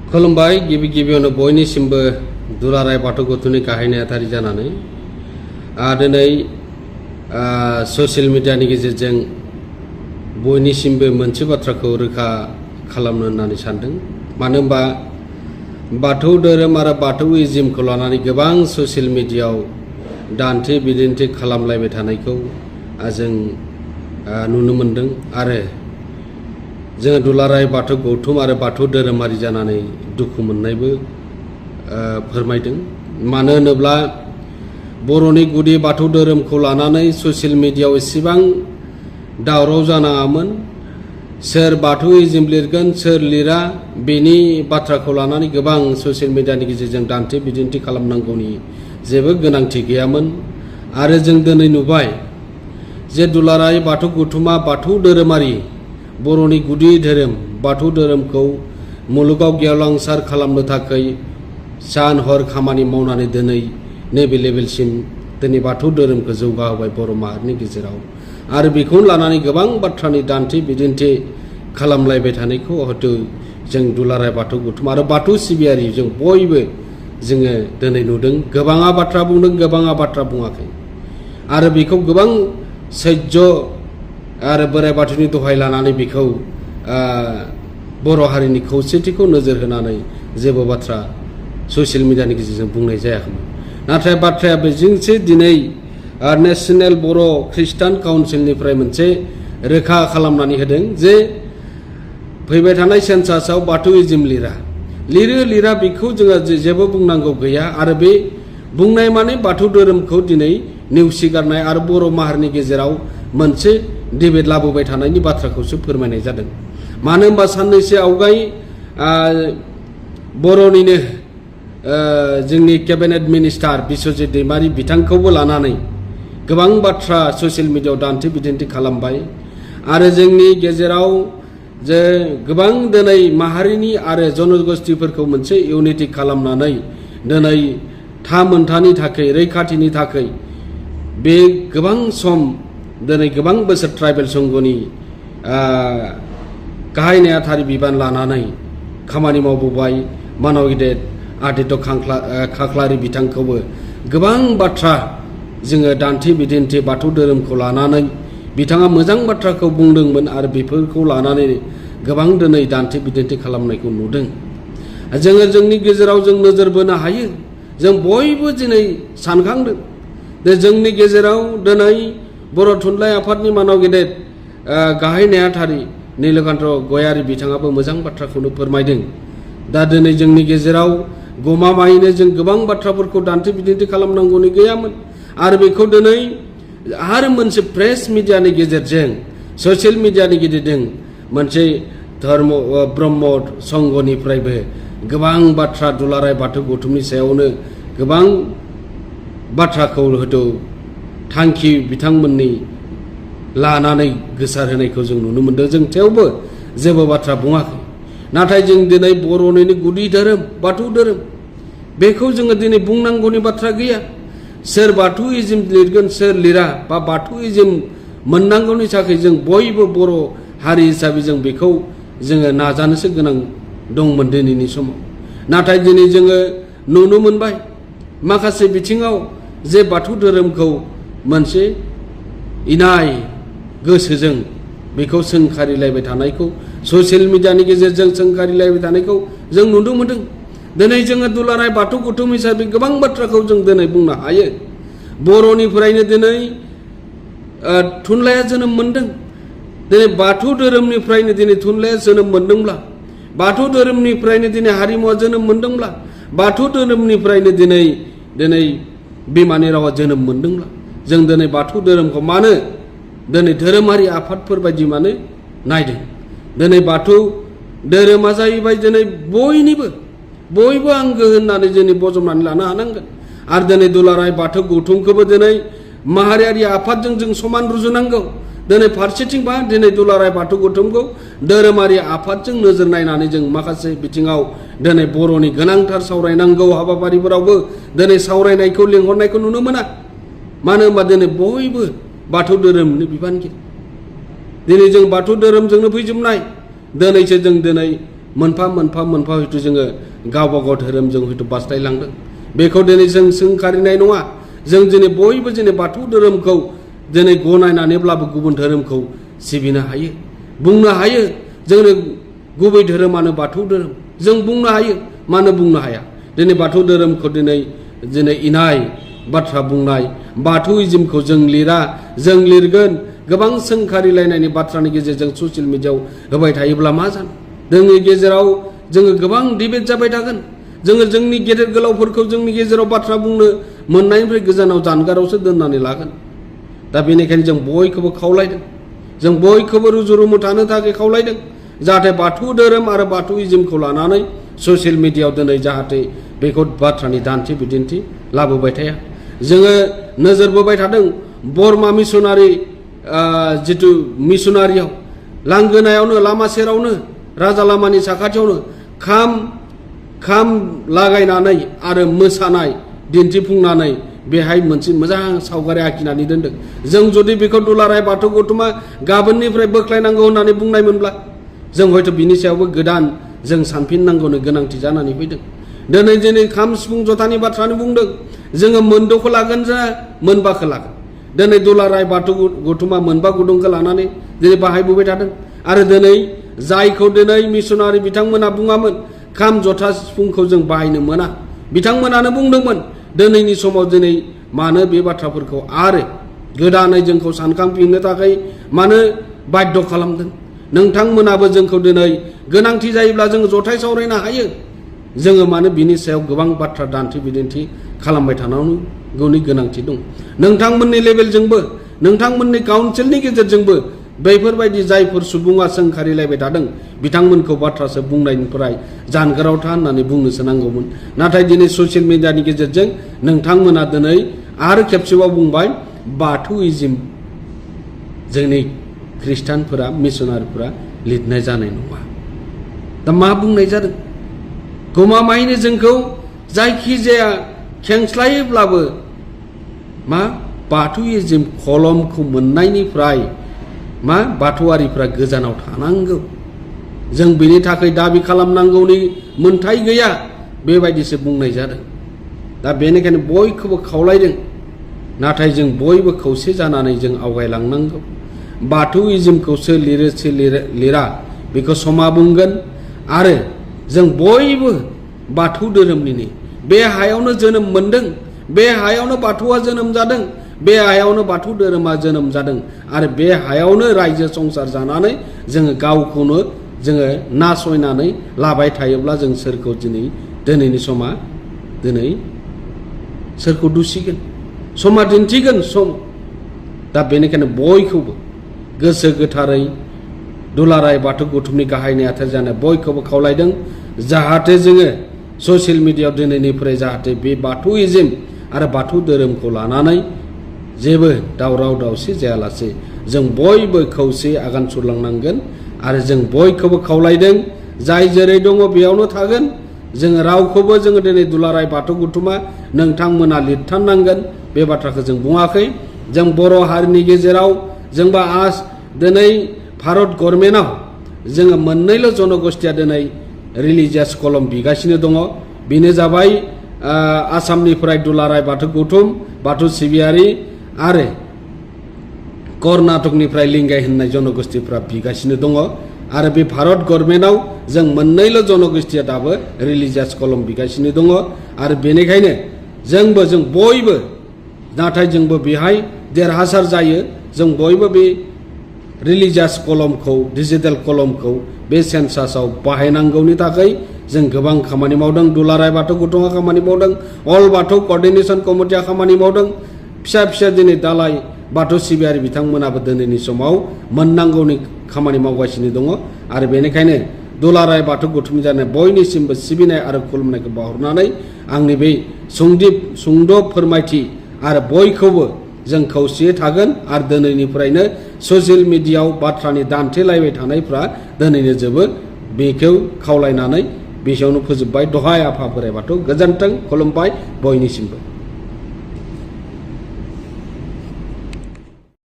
खुलुमबाय गिबियावनो बयनिसिमबो दुलाराय बाथौ गौथुमनि गाहाय नेहाथारि जानानै दिनै ससियेल मिडियानि गेजेरजों बयनिसिमबो मोनसे बाथ्राखौ रोखा खालामनो होननानै सानदों। मानो होनबा बाथौ धोरोम आरो बाथौइज्मखौ लानानै गोबां ससियेल मिडियायाव दान्थे बिदिन्थि खालामलायबाय थानायखौ जों नुनो मोनदों आरो जोङो दुलाराय बाथौ गौथुम आरो बाथौ धोरोमारि जानानै दुखु मोननायबो फोरमायदों। मानो होनोब्ला बर'नि गुदि बाथौ धोरोमखौ लानानै ससियेल मिडियायाव एसेबां दावराव जानाङामोन। सोर बाथौइज्म लिरगोन सोर लिरा बेनि बाथ्राखौ लानानै गोबां ससियेल मिडियानि गेजेरजों दान्थे बिदिन्थि खालामनांगौनि जेबो गोनांथि गैयामोन। आरो जों दिनै नुबाय जे दुलाराय बाथौ गौथुमा बाथौ धोरोमारि बर'नि गुदि धोरोम बाथौ धोरोमखौ मुलुगाव गेवलांसार खालामनो थाखाय सान हर खामानि मावनानै दिनै नैबे लेभेलसिम दिनै बाथौ धोरोमखौ जौगाहोबाय बर' माहारिनि गेजेराव। आरो बेखौनो लानानै गोबां बाथ्रानि दान्थे बिदिन्थि खालामलायबाय थानायखौ हयथ' जों दुलाराय बाथौ गौथुम आरो बाथौ सिबियारि जों बयबो जोङो दिनै नुदों। गोबाङा बाथ्रा बुंदों, गोबाङा बाथ्रा बुङाखै। आरो बेखौ गोबां सैज्य आरो बोराइ बाथौनि दहाय लानानै बेखौ बर' हारिनि खौसेथिखौ नोजोर होनानै जेबो बाथ्रा ससियेल मिडियानि गेजेरजों बुंनाय जायाखैमोन। नाथाय बाथ्राया बेजोंसो दिनै नेशनेल बर' ख्रिस्टान काउन्सिलनिफ्राय मोनसे रोखा खालामनानै होदों जे फैबाय थानाय सेन्सासआव बाथौइज्म लिरा बेखौ जोङो जेबो बुंनांगौ गैया। आरो बे बुंनाय माने बाथौ धोरोमखौ दिनै नेवसिगारनाय आरो बर' माहारिनि गेजेराव मोनसे डिबेट लाबोबाय थानायनि बाथ्राखौसो फोरमायनाय जादों। मानो होनबा साननैसो आवगाय बर'निनो जोंनि केबिनेट मिनिस्टार बिस्वजित दैमारि बिथांखौबो लानानै गोबां बाथ्रा ससियेल मिडियायाव दान्थे बिदिन्थि खालामबाय। आरो जोंनि गेजेराव जे गोबां दिनै माहारिनि आरो जनगोष्ठीफोरखौ मोनसे इउनिटि खालामनानै दिनै मोनथानि थाखाय रैखाथिनि थाखाय बे गोबां सम दिनै गोबां बोसोर ट्राइबेल संघनि गाहाय नेहाथारि बिबान लानानै खामानि मावबोबाय मानव गेदेर आदित्य खाख्लारि बिथांखौबो गोबां बाथ्रा जोङो दान्थे बिदिन्थि बाथौ धोरोमखौ लानानै बिथाङा मोजां बाथ्राखौ बुंदोंमोन आरो बेफोरखौ लानानै गोबां दिनै दान्थे बिदिन्थि खालामनायखौ नुदों। जोङो जोंनि गेजेराव जों नोजोर बोनो हायो। जों बयबो दिनै सानखांदों जे जोंनि गेजेराव दिनै बर' थुनलाइ आफादनि मानव गेदेर गाहाय नेहाथारि नीलकान्त गयारी बिथाङाबो मोजां बाथ्राखौनो फोरमायदों। दा दिनै जोंनि गेजेराव गमामायैनो जों गोबां बाथ्राफोरखौ दान्थे बिदिन्थि खालामनांगौनि गैयामोन। आरो बेखौ दिनै आरो मोनसे प्रेस मिडियानि गेजेरजों ससियेल मिडियानि गेजेरजों मोनसे ब्रह्म संघनिफ्रायबो गोबां बाथ्रा दुलाराय बाथौ गौथुमनि सायावनो गोबां बाथ्राखौ हयथ' थांखि बिथांमोननि लानानै गोसार होनायखौ जों नुनो मोनदों। जों थेवबो जेबो बाथ्रा बुङाखै। नाथाय जों दिनै बर'निनो गुदि धोरोम बाथौ धोरोम बेखौ जोङो दिनै बुंनांगौनि बाथ्रा गैया। सोर बाथौइज्म लिरगोन सोर लिरा बा बाथौइज्म मोननांगौनि थाखाय जों बयबो बर' हारि हिसाबै जों बेखौ जोङो नाजानोसो गोनां दंमोन दिनैनि समाव। नाथाय दिनै जोङो नुनो मोनबाय माखासे बिथिङाव जे बाथौ धोरोमखौ मोनसे इनाय गोसोजों बेखौ सोंखारिलायबाय थानायखौ ससियेल मिडियानि गेजेरजों सोंखारिलायबाय थानायखौ जों नुनो मोनदों। दिनै जोङो दुलाराय बाथौ गौथुम हिसाबै गोबां बाथ्राखौ जों दिनै बुंनो हायो। बर'निफ्रायनो दिनै थुनलाइया जोनोम मोनदों। दिनै बाथौ धोरोमनिफ्रायनो दिनै थुनलाइया जोनोम मोनदोंब्ला बाथौ धोरोमनिफ्रायनो दिनै हारिमुवा जोनोम मोनदोंब्ला बाथौ धोरोमनिफ्रायनो दिनै बिमानि रावा जोनोम मोनदोंब्ला जों दिनै बाथौ धोरोमखौ मानो दिनै धोरोमारि आफादफोर बायदि मानो नायदों। दिनै बाथौ धोरोमा जाहैबाय दिनै बयबो आंगो होननानै दिनै बजबनानै लानो हानांगोन। आरो दिनै दुलाराय बाथौ गौथुमखौबो दिनै माहारियारि आफादजों जों समान रुजुनांगौ। दिनै फारसेथिंबा दिनै दुलाराय बाथौ गौथुमखौ धोरोमारि आफादजों नोजोर नायनानै जों माखासे बिथिङाव दिनै बर'नि गोनांथार सावरायनांगौ हाबाफारिफोरावबो दिनै सावरायनायखौ लिंहरनायखौ नुनो मोना। मानो होनबा दिनै बयबो बाथौ धोरोमनि बिबानगिरि दिनै जों बाथौ धोरोमजोंनो फैजोबनाय दिनैसो जों दिनै मोनफा मोनफा मोनफा हयथ' जोङो गावबा गाव धोरोमजों हयथ' बास्लायलांदों बेखौ दिनै जों सोंखारिनाय नङा जों दिनै बयबो दिनै बाथौ धोरोमखौ दिनै गनायनानैब्लाबो गुबुन धोरोमखौ सिबिनो हायो बुंनो हायो जोंनो गुबै धोरोमानो बाथौ धोरोम जों बुंनो हायो मानो बुंनो हाया दिनै बाथौ धोरोमखौ दिनै इनाय बाथ्रा बुंनाय बाथौइज्मखौ जों लिरा जों लिरगोन गोबां सोंखारिलायनायनि बाथ्रानि गेजेरजों ससियेल मिडियायाव होबाय थायोब्ला मा जानो जोंनि गेजेराव जोङो गोबां डिबेट जाबाय थागोन जोङो जोंनि गेदेर गोलावफोरखौ जोंनि गेजेराव बाथ्रा बुंनो मोननायनिफ्राय गोजानाव जानगारावसो दोननानै लागोन दा बेनिखायनो जों बयखौबो खावलायदों जों बयखौबो रुजु रुमु थानो थाखाय खावलायदों जाहाथे बाथौ धोरोम आरो बाथौइज्मखौ लानानै ससियेल मिडियायाव दिनै जाहाथे बेखौ बाथ्रानि दान्थे बिदिन्थि लाबोबाय थाया जोङो नोजोर बोबाय थादों बरमा मिसनारि जिथु मिसनारियाव लांगोनायावनो लामा सेरावनो राजा लामानि साखाथियावनो खाम लागायनानै आरो मोसानाय दिन्थिफुंनानै बेहाय मोनसे मोजां सावगारि आखिनानै दोनदों जों जुदि बेखौ दुलाराय बाथौ गौथुमा गाबोननिफ्राय बोख्लायनांगौ होननानै बुंनायमोनब्ला जों हयथ' बिनि सायावबो गोदान जों सानफिननांगौनो गोनांथि जानानै फैदों दिनै खाम सिफुं जथानि बाथ्रानि बुंदों जोङो मोनद'खौ लागोन जा मोनबाखौ लागोन दिनै दुलाराय बाथौ गौथुमा मोनबा गुदुंखौ लानानै दिनै बाहायबोबाय थादों आरो दिनै जायखौ दिनै मिसनारि बिथांमोना बुङामोन खाम जथा सिफुंखौ जों बाहायनो मोना बिथांमोनानो बुंदोंमोन दिनैनि समाव दिनै मानो बे बाथ्राफोरखौ आरो गोदानै जोंखौ सानखांफिननो थाखाय मानो बाध्य खालामदों नोंथांमोनाबो जोंखौ दिनै गोनांथि जायोब्ला जोङो जथाय सावरायनो हायो जोङो मानो बिनि सायाव गोबां बाथ्रा दान्थे बिदिन्थि खालामबाय थानांगौनि गोनांथि दं नोंथांमोननि लेभेलजोंबो नोंथांमोननि काउन्सिलनि गेजेरजोंबो बैफोरबायदि जायफोर सुबुङा सोंखारिलायबाय थादों बिथांमोनखौ बाथ्रासो बुंनायनिफ्राय जानगाराव था होननानै बुंनोसो नांगौमोन नाथाय दिनै ससियेल मिडियानि गेजेरजों नोंथांमोना दिनै आरो खेबसेबाव बुंबाय बाथौइज्म जोंनि ख्रिस्टानफोरा मिसनारिफोरा लिरनाय जानाय नङा दा मा बुंनाय जादों गमामायैनो जोंखौ जायखिजाया खेंस्लायोब्लाबो मा बाथौइज्म कलमखौ मोननायनिफ्राय मा बाथौआरिफ्रा गोजानाव थानांगौ जों बेनि थाखाय दाबि खालामनांगौनि मोन्थाय गैया बेबायदिसो बुंनाय जादों दा बेनिखायनो बयखौबो खावलायदों नाथाय जों बयबो खौसे जानानै जों आवगायलांनांगौ बाथौइज्मखौ सोर लिरो सोर लिरा बेखौ समा बुंगोन आरो जों बयबो बाथौ धोरोमनिनो बे हायावनो जोनोम मोनदों बे हायावनो बाथौआ जोनोम जादों बे हायावनो बाथौ धोरोमा जोनोम जादों आरो बे हायावनो रायजो संसार जानानै जोङो गावखौनो जोङो नासयनानै लाबाय थायोब्ला जों सोरखौ दिनैनि समा दिनै सोरखौ दुसिगोन समा दिन्थिगोन सम दा बेनिखायनो बयखौबो गोसो गोथारै दुलाराय बाथौ गौथुमनि गाहाय नेहाथारि जानाय बयखौबो खावलायदों जाहाथे जोङो ससियेल मिडियायाव दिनैनिफ्राय जाहाथे बे बाथौइज्म आरो बाथौ धोरोमखौ लानानै जेबो दावराव दावसि जायालासे जों बयबो खौसे आगान सुरलांनांगोन आरो जों बयखौबो खावलायदों जाय जेरै दङ बेयावनो थागोन जोङो रावखौबो जोङो दिनै दुलाराय बाथौ गौथुमा नोंथांमोना लिरथारनांगोन बे बाथ्राखौ जों बुङाखै जों बर' हारिनि गेजेराव जोंबा दिनै भारत गभर्नमेन्टआव जोङो मोननैल' जनगोष्ठिया दिनै रिलिजियास कलम बिगासिनो दङ बेनो जाबाय आसामनिफ्राय दुलाराय बाथौ गौथुम बाथौ सिबियारि आरो कर्नाटकनिफ्राय लिंगाय होननाय जनगोष्ठिफ्रा बिगासिनो दङ आरो बे भारत गभर्नमेन्टआव जों मोननैल' जनगोष्ठिया दाबो रिलिजियास कलम बिगासिनो दङ आरो बेनिखायनो जों बयबो नाथाय जोंबो बेहाय देरहासार जायो जों बयबो बे रिलिजियास कलमखौ डिजिटेल कलमखौ बे सेन्सासाव बाहायनांगौनि थाखाय जों गोबां खामानि मावदों दुलाराय बाथौ गौथुमा खामानि मावदों अल बाथौ कर्डिनेशन कमिटिया खामानि मावदों फिसा दिनै दालाय बाथौ सिबियारि बिथांमोनाबो दिनैनि समाव मोननांगौनि खामानि मावगासिनो दङ आरो बेनिखायनो दुलाराय बाथौ गौथुमनि जानाय बयनिसिमबो सिबिनाय आरो खुलुमनायखौ बावहरनानै आंनि बे सुंद' फोरमायथि आरो बयखौबो जों खौसेयै थागोन आरो दिनैनिफ्रायनो ससियेल मिडियायाव बाथ्रानि दान्थेलायबाय थानायफ्रा दिनैनो जोबो बेखौ खावलायनानै बेसेयावनो फोजोबबाय दहाय आफा बोराइ बाथौ गोजोन्थों खुलुमबाय बयनिसिमबो।